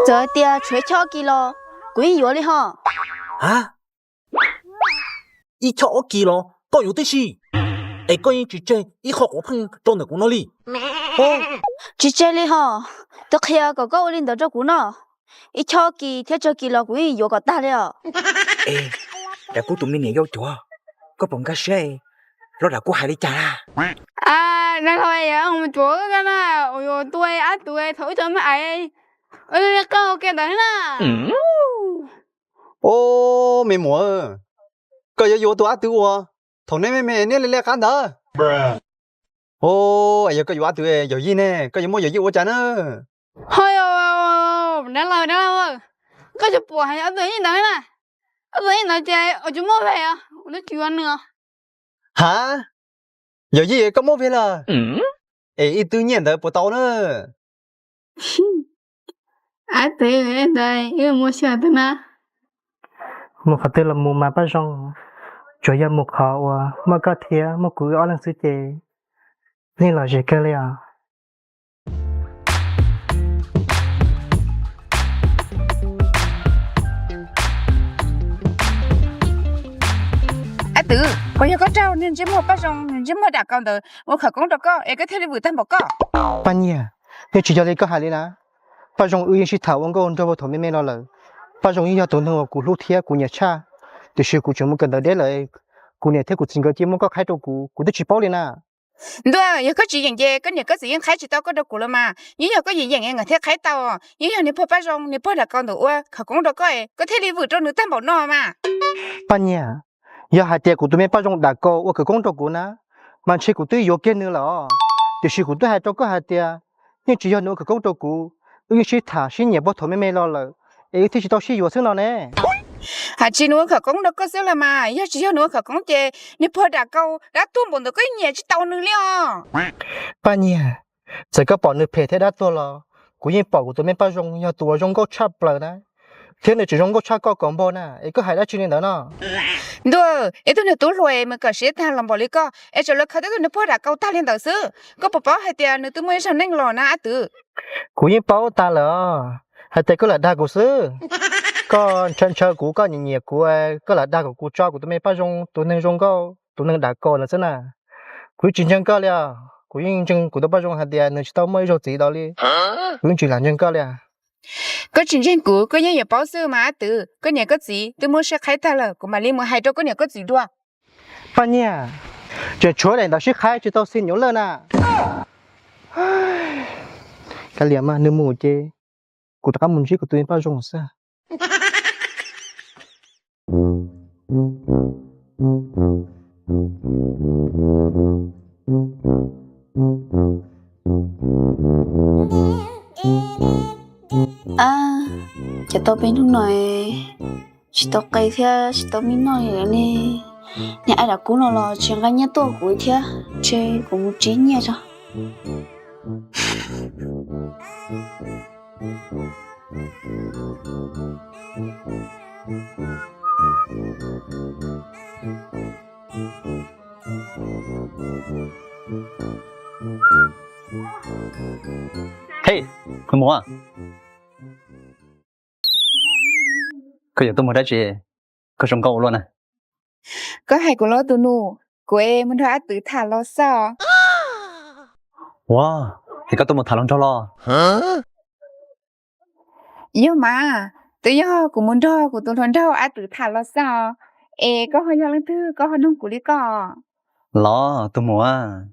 Txawm hais tias tshuav ib choj kis los kuv yeej yuav li hos. Ha, ib choj ob kis los koj yuav tib si, es koj yeej tsis tseg ib qho quav pheej rau ntawm kuv no li. Tsis tseg li hos, twb qhia kom koj ua li ntawd rau kuv no. Ib choj kis thiab tsawg kis los kuv yeej yuav kom tag li os. Es Dam Kub tus me niam yau cuav, koj puas nkag siab los Dam Kub hais li cas na? Dab laug, yog mus cuav na, yuav tua ab tug thaum ub tau me ais, ua li qoj ua ke ntawd na. Os, me muam, koj yuav yuav tus ab tug uas thaum neb me me neb li lej qab ntawd? Os, yog koj yuav ab tug yawm yij ne, koj yuav muab yawm yij ua cas na? Ho yog, dab laug, dab laug, koj tsis pom hais ob tug yij ntawd na, ob tug yij ntawd ces ua tsis muaj veg os, ua tsis yuav nws. Ha, yawm yij koj muab veg lawm? Es ib tug nyiaj ntawd puas tau na? Ab tug, ntawd wb mus xyuas tau na. Mus qhov twg los mus mas Paj Zoo, tsuas yog mus qhov uas muaj koj thiab muaj kuv wb ob leeg xwb ces yeej lom zem kawg li os. Ab tug, puas yog koj raug niag ntsej muag Paj Zoo, niag ntsej muag Dam Kub ntawd ua khawv koob rau koj es koj thiaj li vwm tag npaum koj? Paj Nyiag, yeej tsis yog li koj hais li na. Paj Zoo wb yeej sib tham ua nkauj nraug thaum me me los lawm. Paj Zoo yeej yog tus neeg uas kuv hlub thiab kuv nyiam tshaj, tiam sis kuv tseem mus kawm ntawv deb lawm, kuv niam thiab kuv txiv nkawd cia li muab koj qhaib rau kuv, kuv twb tsis paub li na. Ntuj, yog koj tsis yeem ces koj niam koj txiv yeej qhaib tsis tau koj rau kuv los mas. Yeej yog koj yeem yeem nkawd thiaj qhaib tau. Yeej yog niag pog Paj Zoo, niag pog Dam Kub ntawd ua khawv koob rau koj es koj thiaj li vwm rau nws tag npaum no mas. Paj Nyiag, yog hais tias kuv tus me Paj Zoo Dam Kub ua khawv koob rau kuv na, mas ntshe kuv twb yuav kiag nws lawm os. Tiam sis kuv twb hais rau koj hais tias yeej tsis yog nws ua khawv koob rau kuv, wb yeej sib tham sib nyiam puag thaum me me los lawm, es wb thiaj tsis tau sib yuav xwb no ne. Hais tsis nws ua khawv koob rau koj xwb los mas, yog tsis yog nws ua khawv koob ces niag pog Dam Kub dab tuag npaum ntawd koj yeej nyiam tsis tau nws li os. Paj Nyiag, txawm koj pom nws phem thiab dab tuag los kuv yeej pom kuv tus me Paj Zoo yog tus uas zoo nkauj tshaj plaws na, thiab nws tseem zoo nkauj tshaj koj kaum npaug na, es koj hais dab tsi li ntawd no? Ntuj, ib tug niag tub hluas mus kawm siab tag los npaum li koj es tseem los khaws tau tus niag pog Dam Kub tag li ntawd xwb. Koj puas paub hais tias nws twb muaj ib zaug neej los na Ab Twm? Kuv yeej paub tas lawm os, hais tias koj lam dag kuv xwb. Koj ntshaw ntshaw kuv, koj nyiam nyiam kuv, koj lam dag kom kuv tso kuv tus me Paj Zoo, tus neeg zoo nkauj, tus neeg Dam Kub ntawd xwb na. Kuv yeej tsis ntseeg koj li os, kuv yeej ntseeg kuv tus Paj Zoo hais tias nws tsis tau muaj ib zaug txiv tau li. Kuv yeej tsis lam ntseeg koj li. Koj tsis ntseeg kuv, koj yeej yuav paub xwb mas Ab Twm. Koj niam koj txiv twb muab siab qhaib tag lawm, kuv mam li mus hais rau koj niam koj txiv dua. Paj Nyiag, tseem tshuav daim ntawv sib qhaib tsis tau xi nyuv lawm na. Kav liam mas, nws mus ces kuv rov qab mus ntsib kuv tus me Paj Zoo xwb. Ab, cas tau peb hnub no tsis tau qe thiab tsis tau me noj li lawm ne. Niag Ab Dam Kub no los tsis nqa nyiaj tuaj kuv thiab, ntshe kuv mus tsiv nyiaj tso. Hej, tus muam, koj yuav tuaj mus dab tsi? Koj zoo nkauj ua luaj na. Koj hais kuv los tus nus, kuv es mus nrog Ab Twm tham los xwb os. Ua, es koj tuaj mus tham hluas nraug los? Yog mas, twb yog kuv mus nrog kuv tus hluas nraug Ab Twm tham los xwb os. Es koj ho yog leej twg koj ho nug kuv li ko? Los tus muam,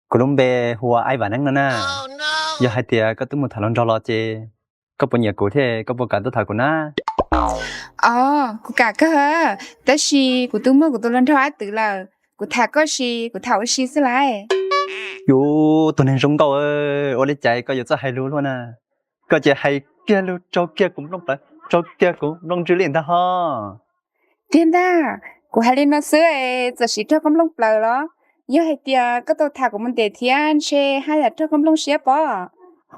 kuv lub npe hu ua Aib Vam Neeb no na. Yog hais tias koj twb mus tham hluas nraug los ces koj puas nyiam kuv thiab koj puas kam tuaj tham kuv na? Os, kuv kam kawg, tab sis kuv twb muaj kuv tus hluas nraug Ab Twm lawm. Kuv tham koj sis kuv tham ua si xwb lauj. Yus tus neeg zoo nkauj, ua li cas koj yuav txawj hais lus luaj na. Koj ces hais kiag lus raug kiag kuv nplooj plaws, raug kiag kuv nplooj ntswg li ntag ho. Tiag ntag, kuv hais li no xwb es txawm siv raug koj nplooj plaws los? Yog hais tias koj tau tham kuv mus ntev thiab ntshe haj yam raug koj nplooj siab pob.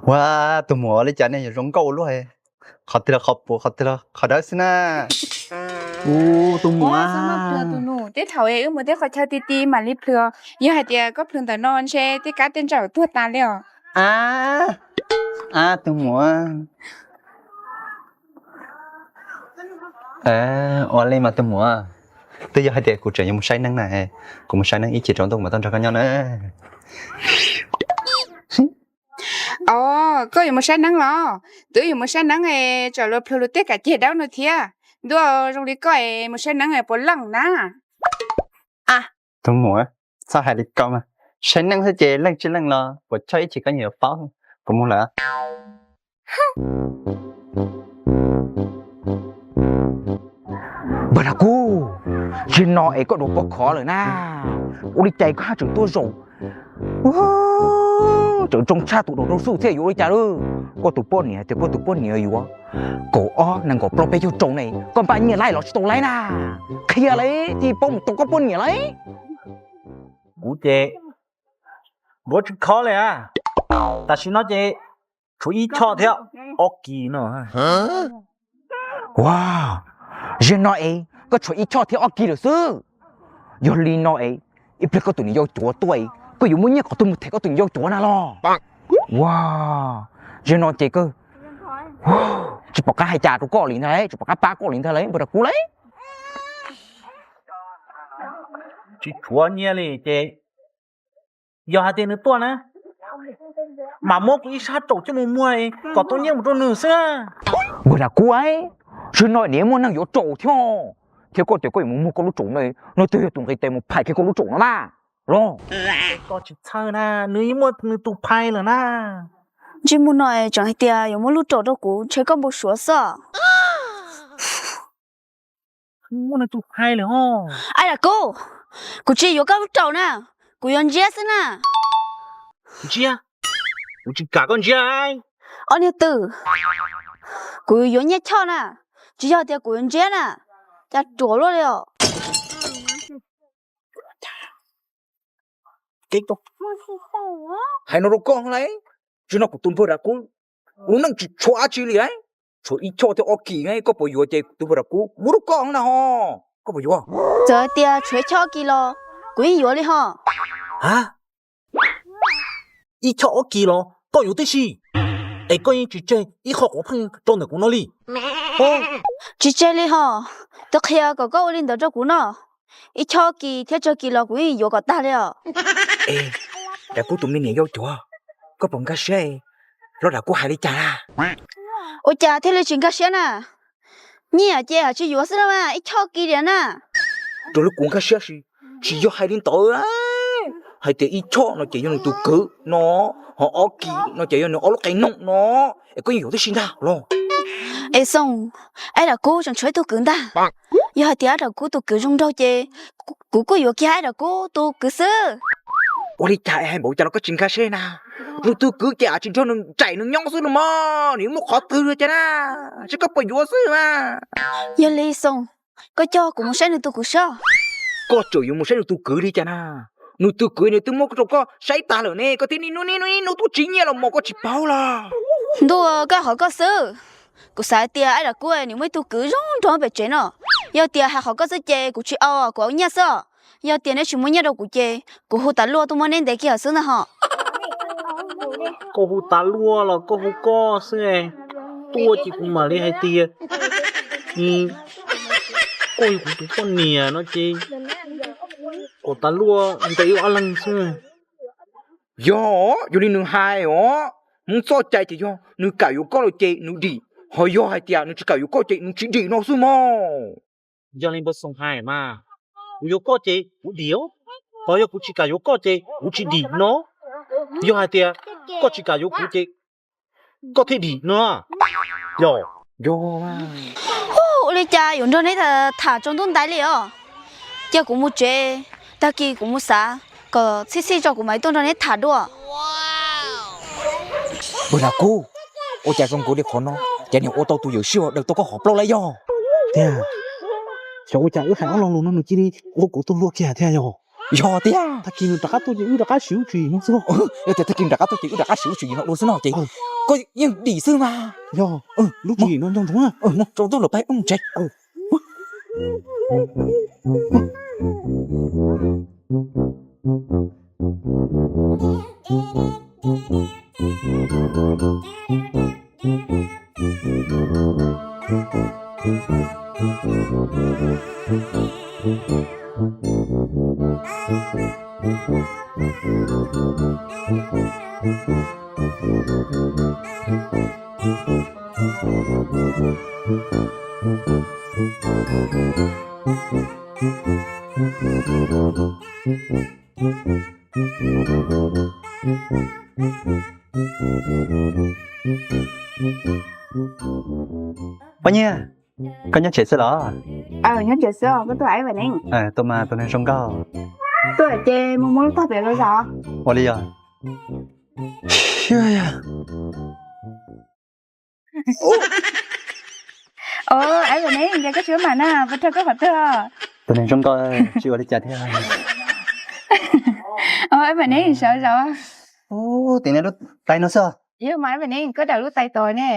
Ua, tus muam ua li cas nej yuav zoo nkauj ua luaj, qhov twg los qhov puv, qhov twg los qhov dawb xwb na. Ua, tus muam, tus nus, tej thaum wb mus tej qhov chaw ti ti mam li plhws, yog hais tias koj plhws ntawm no ntshe tej kab tej ntsawm tuag tas li os. A, tus muam, Ua li mas tus muam, twb yog hais tias kuv tseem yuav mus saib neeb na, kuv mus saib neeb ib chim rau ntuj mam tuaj nrog koj nyob na. Os, koj yuav mus saib neeb los? Twb yuav mus saib neeb es tsam luag plhws luag tej kav ceg dawb no thiab. Ntuj, zoo li koj es mus saib neeb puas leej na? Tus muam, txhob hais li ko mas, saib neeb xwb ces leej tsis leej los puas choj ib chim koj nyiam yuav paub. Kuv mus lawm. Npawg Nas Kub, zaum no es koj dua pob khov lawm na. Ua li cas koj haj tseem tuaj zaum, tseem tsoo tshaj tus dua rau xwb thiab, yuav ua li cas lawm? Koj tus poj niam tias koj tus poj niam yuav kaum ob nees nkaum plaub peb caug rau ne, koj npaj nyiaj laib los tsis tau laib na. Qhia lawm thiaj paub mus tau koj poj niam lawm. Kuv ces duav tsis khov li a. Tam sim no ces tshuav ib choj thiab ob kis no. Ua, zaum no es koj tshuav ib choj thiab ob kis lawm xwb. Yog li no es ib pliag koj tus niam yau cuav tuaj es koj yuav muab nyiaj qhov twg mus them koj tus niam yau cuav na los? Ua, zaum no ces koj, tsis pom qab hais cas rau koj li ntag lauj, tsis pom qab pab koj li ntag lauj npawg Nas Kub lauj. Tsis tshuav nyiaj li ces yog hais tias nws tuaj na, mas muab kuv ib sab raum coj mus muag kom tau nyiaj mus rau nws xwb. Npawg Nas Kub, zaum no niam muaj neeg yuav raum thiab, thiab koj tias koj yuav mus muag koj lub raum no, no twb yog tus nqi tes mus phais kiag koj lub raum no na los? Koj tsis txhawj na, nws yeej muaj nws tus phais lawm na. Ntsej muag no tseem hais tias yuav muab lub raum rau kuv, ntshe koj npau suav xwb. Muaj nws tus phais lawm ho. Aib Nas Kub, kuv tsis yuav koj lub raum na, kuv yuav ntsiab xwb na. Ntsiab? Kuv tsis kam koj ntsiab. Ob niag twm, kuv yuav nyiaj choj na, tsis yog tias kuv yuav ntsiab na. Cas ruam luaj li os. Hais no rau koj lauj, zaum no kuv tus npawg Nas Kub lub neej tsis tshuav dab tsi li lauj. Tshuav ib choj thiab ob kis, koj puas yuav ces tus npawg Nas Kub muab rau koj na ho. Koj puas yuav? Txawm hais tias tshuav ib choj ob kis los kuv yeej yuav li ho. Ha? Ib choj ob kis los koj yuav tib si? Es koj yeej tsis tseg ib qho quav pheej rau ntawm kuv no li? Tsis tseg li ho. Twb qhia kom koj ua li ntawd rau kuv no. Ib choj ob kis thiab tsawg kis los kuv yeej yuav kom tag li os. Es Nas Kub tus me niam yau cuav, koj puas nkag siab los Nas Kub hais li cas na? Ua cas thiaj li tsis nkag siab na? Nyiaj ces haj tsis yuav xwb na mas, ib choj ob kis tiag na. Raws li kuv nkag siab ces tsis yog hais li ntawd, hais tias ib choj no ces yog nws tus kwv no, ho ob kis no ces yog nws ob lub qe noog no, es koj yeej yuav tib si ntag los? Es Xoo, Aib Nas Kub tseem tshuav ib tug kwv ntag. Yog hais tias Aib Nas Kub tus kwv zoo nraug ces kuv kuj yuav kiag Aib Nas Kub tus kwv xwb. Ua li cas es hais npaum cas los koj tsis nkag siab na? Nws tus kwv ces haj tsis nrog nws nraim nws nyob xwb los mas, nws yuav muaj qhov twg li cas na? Seb koj puas yuav xwb mas. Yog li Xoo, koj coj kuv mus saib nws tus kwv seb. Koj tseem yuav mus saib nws tus kwv li cas na? Nws tus kwv nws twb muab rau koj saib tag lawm ne, koj thiaj niaj hnub niaj hnub niaj hnub tuaj tsiv nyiaj los mas koj tsis paub los? Ntuj, koj qhov koj xwb. Kuv xav hais tias Aib Nas Kub nws muaj ib tug kwv zoo nraug pem tsev no. Yog tias hais qhov koj xwb ces kuv tsis au, kuv au nyiaj xwb. Yog tias neb tsis muab nyiaj rau kuv ces kuv hu tas luaj tuaj muab neb ntes kiag xwb ntag ho. Koj hu tas luaj los koj hu koj xwb, tuaj ces kuv mam li hais tias koj yog kuv tus poj niam no ces kom tas luaj ntes ib ob leeg xwb. Yog, yog li nws hais os, Hmoob txoj cai ces yog nws kam yuav koj lawm ces nws dim, ho yog hais tias nws tsis kam yuav koj ces nws tsis dim no xwb mog. Yog li npawg Xoo hais mas, kuv yuav koj ces kuv dim, ho yog kuv tsis kam yuav koj ces kuv tsis dim no. Yog hais tias koj tsis kam yuav kuv ces koj thiaj dim no. Yog, yog. Ua li cas yuav nrog neb tham tsaus ntuj ntais li os? Cia kuv mus tsev, tag kis kuv mus xav kom txhij txhij tso kuv mam li tuaj nrog neb tham dua. Npawg Nas Kub, ua cas zoo nkaus li qhov no ces niag ua tau tus yawm siab daws tau koj qhov plaub lawm yog? Tiag, xyov ua cas wb hais ob lo lus no nws cia li ua kuv tu luaj kiag thiab yog? Yog tiag. Tag kis nws rov qab tuaj ces wb rov qab siv lub tswv yim no xwb. Yog tias tag kis nws rov qab tuaj ces wb rov qab siv lub tswv yim no dua xwb no ces koj yeej dim xwb mas. Yog, lub tswv yim no nco ntsoov na. Tsaus ntuj lawm peb mus tsev. Poj Nyiag, koj nyob tsev xwb los? Nyob tsev xwb, koj tuaj ua dab tsi? Tuaj mas tus neeg zoo nkauj. Tuaj ces mus muab lub tog pem los zov. Ua li yog. Ov, Aib Vam Neeb, cas koj tsis ua mam na, puas raug koj qhov twg? Tus neeg zoo nkauj tsis ua li cas thiab. Aib Vam Neeb, sawv zov. Tim nej lub tais no xwb. Yog mas Aib Vam Neeb, koj dam lub tais tod ne.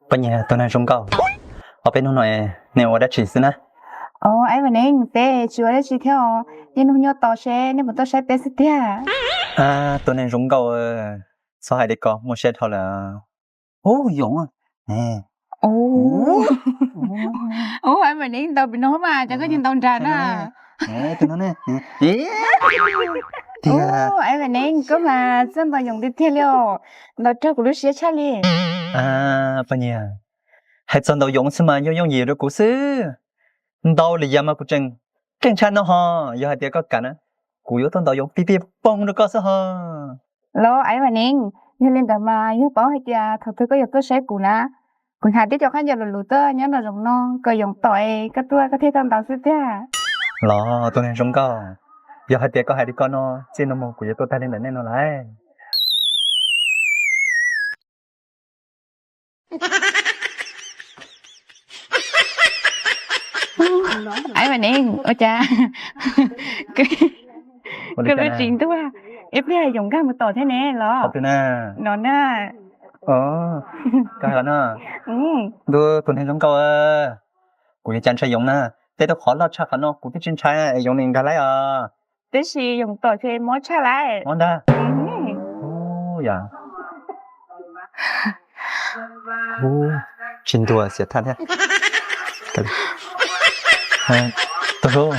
Poj Nyiag, tus neeg zoo nkauj, ob peb hnub no nej ua dab tsi xwb na? Aib Vam Neeb, peb tsis ua dab tsi thiab os, yeej nug nyob tos seb nej puas tuaj saib peb xwb tiag. Tus neeg zoo nkauj, txhob hais li ko, muaj siab dhau lawm. Ub, Yoov. Ub, Aib Vam Neeb, ntaus pem no mas, cas koj tsis ntaus nrad na? Tus no ne. Aib Vam Neeb, koj mas txawj ntaus Yoov tiag tiag li os, ntaus raug kuv lub siab tshaj li. Poj Nyiag, hais txog ntaus Yoov xwb mas yooj yooj yim rau kuv xwb. Ntaus li yam mas kuv tseem keej tshaj no ho, yog hais tias koj kam na, kuv yuav tuaj ntaus Yoov pig pig poog rau koj xwb ho. Los Aib Vam Neeb, yog li ntawd mas yog paub hais tias thaum twg koj yuav tuaj saib kuv na, kuv hnav tib co khaub ncaws luv luv tuaj nyob nraum zoov no kom Yoov tom es koj tuaj koj thiaj tau ntaus xwb tiag. Los tus neeg zoo nkauj, yog hais tias koj hais li ko no, txij no mus kuv yuav tuaj tag li ntawm nej no lawm. Aib Vam Neeb, ua cas koj lub tsis ntuag, ib pliag Yoov nkag mus tom thiab ne los? No na. Ntuj, tus neeg zoo nkauj, kuv yuav cas ntshai Yoov na. Tej rau qhov loj tshaj qhov no kuv twb tsis ntshai, Yoov nim nkag laib os. Tab sis Yoov tom ces mob tshaj lawm. Mob ntag. Tsis ntuag xiam thaj thiab. Tus hlub,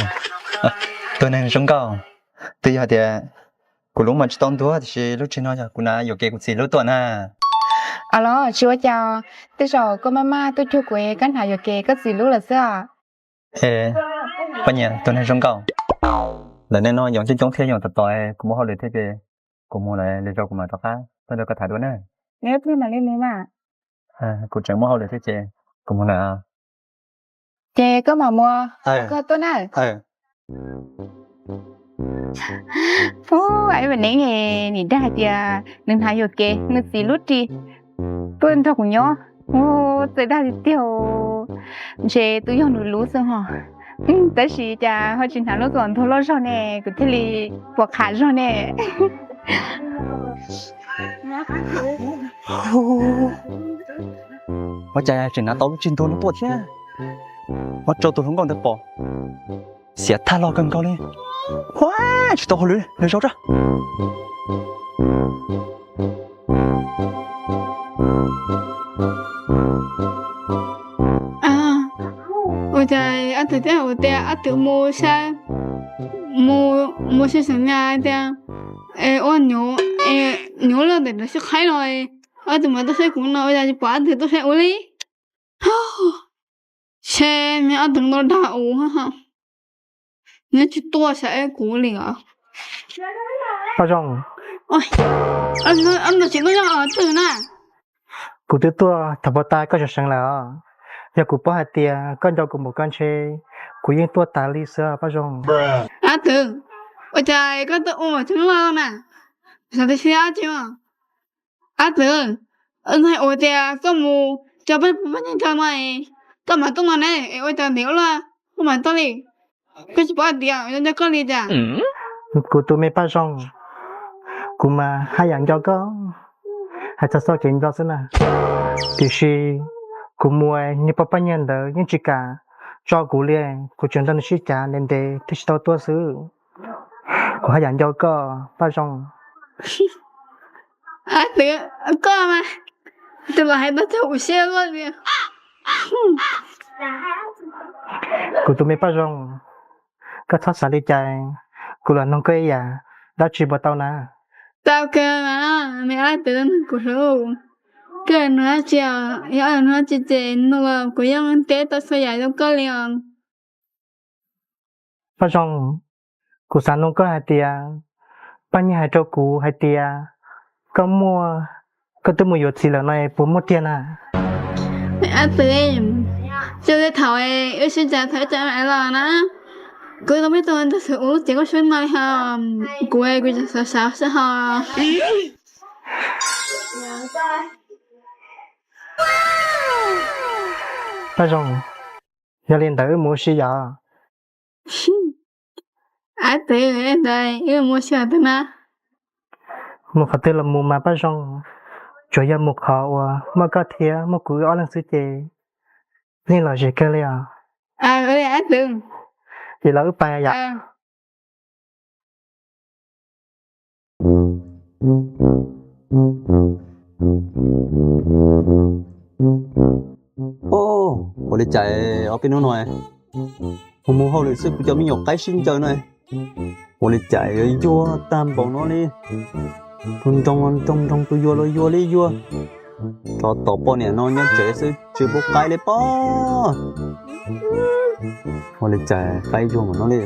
tus neeg zoo nkauj, twb yog tias kuv lub mas tsis tau ntuag tiam sis lub tsis no yog kuv hnav yuam kev kuv txiv lub tuaj na. Los tsis ua cas, tej zaum koj maj maj tuaj cuag kuv es koj hnav yuam kev koj txiv lub lawm xwb os. Es, Paj Nyiam, tus neeg zoo nkauj, lawv nej no yoov coob coob thiab yoov tom tom, kuv muaj hauj lwm thiab ces kuv mus lawm, lwm zaus kuv mam rov qab tuaj nrog koj tham dua na. Kuv tseem muaj hauj lwm thiab ces kuv mus lawm. Ces koj mam mus, koj tuaj na. Ub, Aib Vam Neeb, nim dag hais tias nws hnav yuam kev nws txiv lub ris tuaj nrog kuv nyob, ub, txawj dag tiag tiag. Ntshe twb yog nws lub xwb ho. Tab sis cas ho tsis hnav lub kom ntug loj zog ne, kuv thiaj li puas qham zog ne. Ua cas tseem hnav tau lub tsis ntug no tuaj thiab? Ua rau tus hluas nkauj ntawd pom, xiam thaj loj kawg nkaus li. Ua, tsis tau hauj lwm, lwm zaus tso. Ua cas ob tug thiaj hais tias ob tug mus saib, mus saib xeem Nyab tias, es ua nyuv, nyuv loj ntawm nram sib qhaib no, ob tug mas tuaj saib kuv no ua cas tsis pom ob tug tuaj saib ua li. Seb ob tug no dag ua, nyob tsis tuaj saib kuv li os. Paj Zoo, ob tug tsis tuaj nyob twg na? Kuv twb tuaj thaum puag ta koj sawv seev lawm os. Yog kuv paub hais tias koj nco kuv npaum ko ntshe kuv yeej tuaj tas li xwb Paj Zoo. Ob tug, ua cas koj tuaj ua tseem loj na? Xav tias siab dab tsi os? Ob tug, ntxhais ua tias koj mus coj peb poj niam nrog no, koj mam tuaj no ne, es ua cas ntev ua luaj koj mam tuaj li? Koj tsis paub hais tias nco koj li cas? Kuv tus me Paj Zoo, kuv mas haj yam nco koj, hais txog txoj kev nco xwb na. Tiam sis kuv mus niag poj paj nyiag ntawd yeej tsis kam tso kuv li, kuv tseem nrog nws sib cav ntev ntev thiaj tsis tau tuaj xwb. Kuv haj yam nco koj Paj Zoo. Ob tug, koj mas Tus los hais tau tag kuv siab luaj li. Kuv tus me Paj Zoo, koj txhob xav li cas, kuv los nug koj ib yam, dab tsi puas tau na? Tau kawg mas, me ab twv nug kuv hlub. Koj nug dab tsi os? Yog nug dab tsi ces nug los kuv yeej teb tau txhua yam rau koj li os. Paj Zoo, kuv xav nug koj hais tias, Paj Nyiaj hais rau kuv hais tias koj muaj, koj twb mus yuav txiv lawm no puas muaj tiag na? Me ab twv, txij li thaum wb sib tsa thaum ib tsa los na, kuv tau peb tau ntag xwb ua lub cev koj suab no li ho, kuv kuv xav xav xwb ho. Paj Zoo, yog li ntawd wb mus ua si yom? Ab twv, ntawd wb mus ua si qhov twg na? Mus qhov twg los mus mas Paj Zoo, tsuas yog mus qhov uas muaj koj thiab muaj kuv wb ob leeg xwb ces yeej lom zem kawg li os. Ab twv, ces los wb pais yom. Ua li cas ob peb hnub no mus mus hauj lwm xwb kuv cov me nyuam qaib sib ncaws no, ua li cas yuav yuag tag npaum no li. Tus nroog los nroog, nroog tus yuag los yuag li yuag. Rov tom poj niam no nyob tsev xwb tsis pub qaib li pob. Ua li cas qaib yuag npaum no li.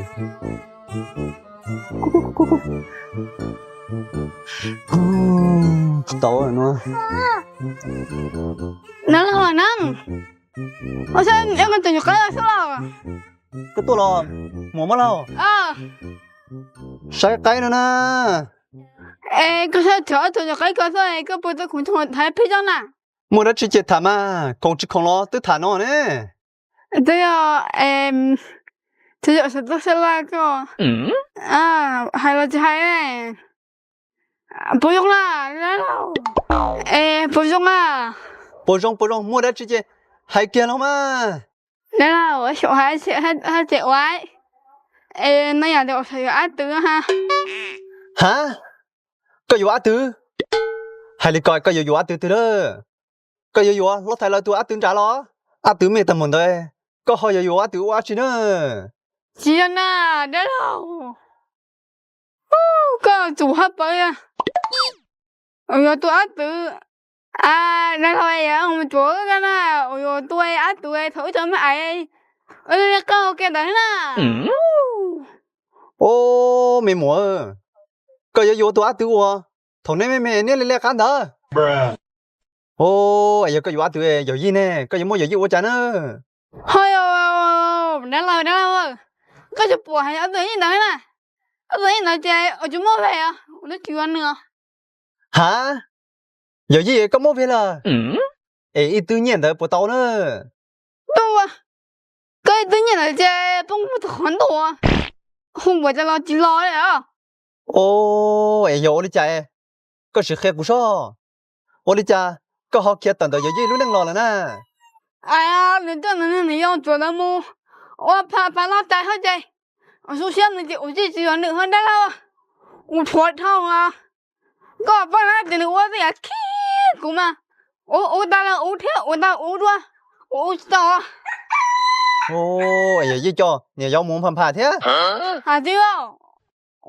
Tsis tau no. Nab Laug na, ua saib eb, koj tseem yuav qaib los xwb los? Koj tuaj los, muam Mab Laug? Saib qaib no na. Es koj saib txog ob tug nyuam qaib ko xwb, koj puas tau khoom thaiv peb zog na? Muaj dab tsi ces tham mas, khoom tsis khoom los twb tham no ne. Twb yog, twb yog xav tuaj sab laj koj, hais los tsis hais. Puas zoo na? Es puas zoo na? Puas zoo, puas zoo, muaj dab tsi ces hais kiag los mas. Dab Laug, xyov hais tseem ua, es no yam tias yuav ab twv ha. Ha? Koj yuav ab twv? Hais li ko koj yuav yuav ab twv twg lawm? Koj yuav yuav hlob thaiv lawv tus ab twv nrad los? Ab twv me tag mus ntawd, koj ho yuav yuav ab twv ua dab tsi na? Tsis yog na, dab laug. Koj tsum haj pawv, yuav tus ab twv. Dab laug, yog mus tsuav wb na, yuav tus ab twv thaum wb tseem me ais, wb li qab ua ke ntawd na. Au, me muam, koj yuav yuav tus ab twv uas thaum neb me me neb li lej qab ntawd? Au, es yog koj yuav ab twv yawm yij ne, koj yuav muab yawm yij ua cas na? Ho, dab laug, dab laug, koj tsis pom hais ob tug yawm yij ntawd na? Ob tug yawm yij ntawd ces tsis muaj veg os, ua tsis yuav nws. Ha, yawm yij koj muab veg lawm? Es ib tug nyiaj ntawd puas tau na? Tuaj, koj ib tug nyiaj ntawd ces poob mus txog qhov ntuj, hu npaum cas los tsis los li os. Au, es yog ua li cas, koj sim qhia kuv soj. Ua li cas koj ho khiav tawm ntawm yawm yij lub neej los lawm na? Nws coj nws niag yau tsuav ntawd mus ua pha pha loj tais hab ces, ua xub siab nws ces ua tsis tsis yuav nws ho dab laug. Ua rhuav dhau. Koj paub na ces nws ua tej yam khib kuv mas, ua ua tas los ua thiab ua tas ua dua, ua ua tsis tau. Yawm yij coj niam yau mus pha pha thiab. Hais tias,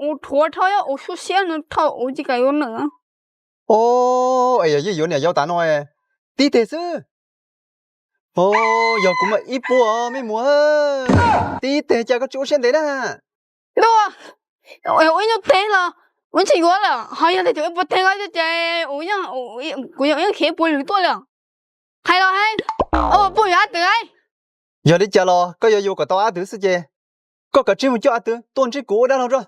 ua rhuav dhau, ua xub siab nws dhau, ua tsis kam yuav nws. Au, es yawm yij yuav niam yau tas no, tib teg xwb. Au, yog kuv muaj ib puas me muam, tib teg cas koj tsis ua siab ntev na? Tuaj, ua ib nyuag teg los ua tsis yuav lawm, ho yog tias ib puas teg ko ces kuv yeej khiav ib puas lwm tuaj li. Hais los hais, ua puas yuav ab twv. Yog li cas los koj yuav yuav kom tau ab twv xwb ces koj kav tsij mus coj ab twv tuaj ntsib kuv ua dab laug rau,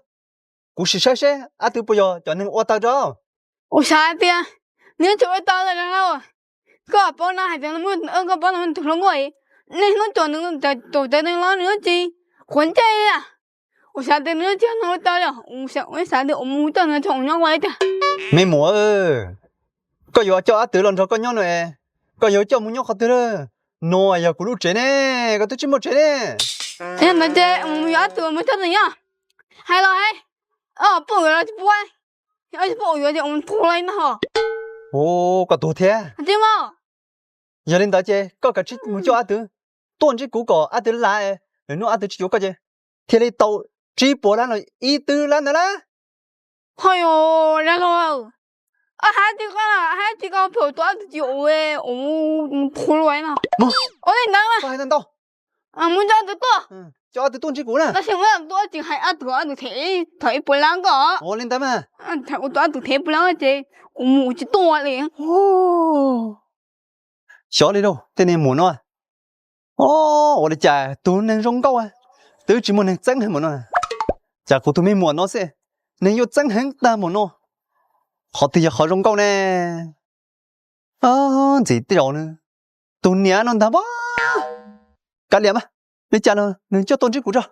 kuv sim saib seb ab twv puas yog cov neeg ua tau rau. Kuv xav tias nws yuav tsum ua tau dab laug. Koj paub na, hais tias koj paub tus hluas nkauj, nej hnub tuaj nws tus tawv nws los nws tsis quav ntsej li. Kuv xav tias nws tsis yog neeg ua tau li, kuv xav tias kuv mus coj nws tso nyob ua li cas. Me muam, koj yuav coj ab twv los nrog koj nyob no, koj yuav coj mus nyob qhov twg lawm? No yog kuv lub tsev ne, koj twb tsis muaj tsev ne. Yog ntawd ces mus yuav ab twv mus coj nws nyob. Hais los hais, puas yuav los tsis puas, tsis puas yuav ces mus tuag li no ho. Ua, koj tuag thiab. Yog li ntawd ces koj kav tsij mus coj Ab Twv tuaj ntsib kuv kom Ab Twv lav, lwm hnub Ab Twv tsis yuav koj ces thiaj li tau tsib puas lab los ib tug lab ntawd lab. Ho yog, hab tsis koj, hab tsis koj phem tus Ab Twv tsis ua, ua qhuav lawm no. Ua li ntawd mas mus coj Ab Twv tuaj, coj Ab Twv tuaj ntsib kuv na. Tab sis mus tuaj tsis hais Ab Twv, Ab Twv them tau ib puas lab koj. Ua li ntawd mas ua tus Ab Twv them ib puas lab ces kuv mus tsis tuaj li. Xyov li lauj, tej neeg muam no, o, ua li cas tus neeg zoo nkauj twb tsis muaj neeg txeeb heev npaum no, cas kuv tus me muam no xwb neeg yuav txeeb heev tag npaum no, qhov twg yog qhov zoo nkauj ne? Ntxim tej zaum tus niam no ntag pab. Kav liam mas, li cas los nws coj tuaj ntsib kuv tso.